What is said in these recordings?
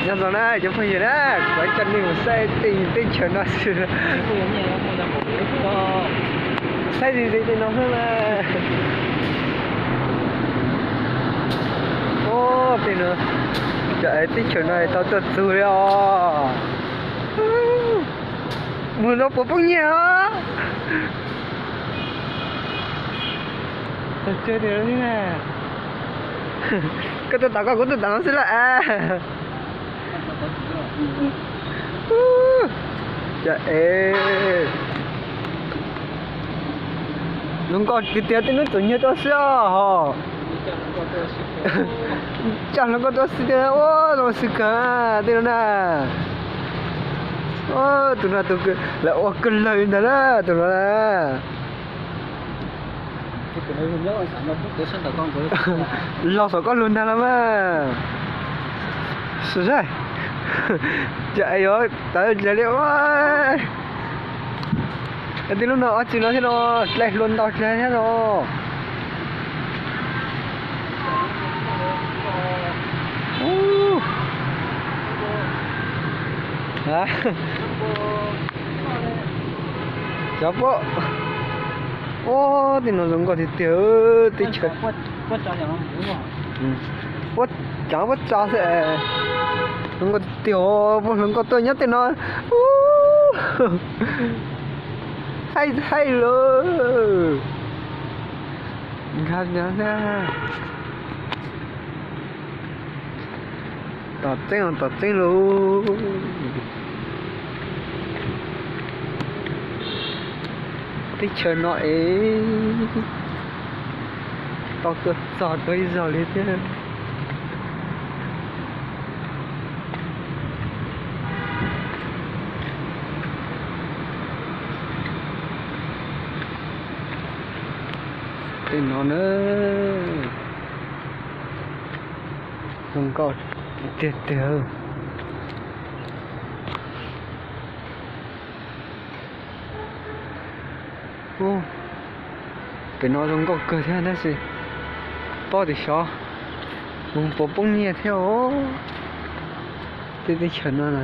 Nyob zoo na cov phooj ywg na, kuv coj nej mus saib tej teb chaws no xwb. Saib zim zim tej no xwb na. Ub, tej no, cov teb chaws no tau tuaj txug li os. Mus no puas poob nyiaj os? Koj tuaj tom koj, kuv tuaj tom no xwb lawm. Cas es zoo nkauj tiag tiag, tej hnub txom nyem tuaj xwb os. Cas hluas nkauj tuaj xwb tiag, ua zoo xwb kawg tej no na. Tus no tus lawv ua kawg lawg li ntag na, tus no na. Los saum koj lug ntag los mas. Cas es yuav tawv dlej li. Tej lub no ob tsi no thiab no, dlej hlua ntau dlej thiab no. Cov pab, ua tej no zoo nkauj tiag tiag, teb chaws. Ua cov pab tsa xwb, zoo nkauj tiag tiag, muaj hluas nkauj tuaj nyob tej no. Haib haib lawm. Nkag nyob na. Tom tseeb os, tom tseeb lauj. Teb chaws no es tau tuaj txog dua ib zaug li thiab. Tej no na, zoo nkauj tiag tiag. Pem no zoo nkauj kawg thiab tab sis paub tias xyov mus puas poob nyiaj thiab os. Tej teb chaws no na.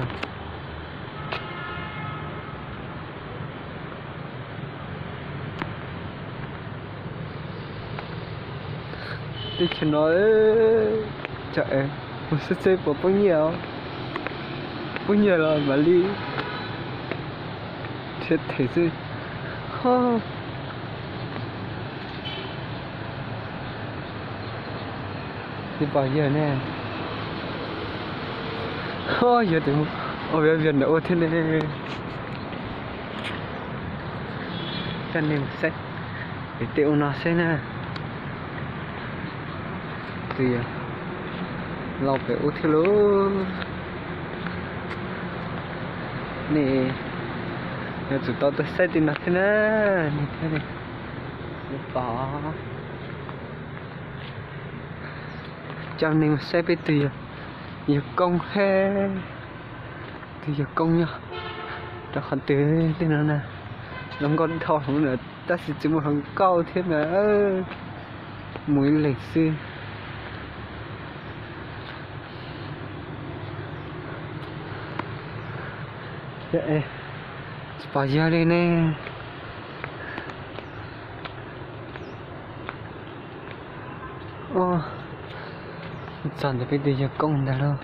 Teb chaws no, mus xwb xwb puas poob nyiaj os. Poob nyiaj los mam li thiab them xwb. Tsis pom yawg ne. Yog tias mus ua viav vias ntawm ua thiab ne. Coj nej mus saib pem tej ua no seb na. Tus yog lauj pem ub thiab lauj. Nej yuav tsum tau tuaj saib tej no thiab na, nej thiab ne. Pom. Coj nej mus saib peb tus yawg koob thiab. Tus yawg koob nyob rau qhov twg tej no na. Zoo nkauj dhau hauv na, tab sis tsis muaj hluas nkauj thiab mas mus ib leeg xwb. Tsis pom yawg li ne. Txog ntawm peb tus yawg koob ntag lauj.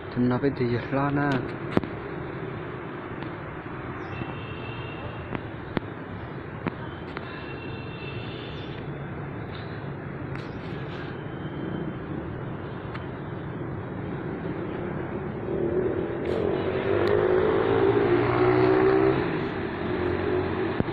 Tus no peb tus yawg hlob na.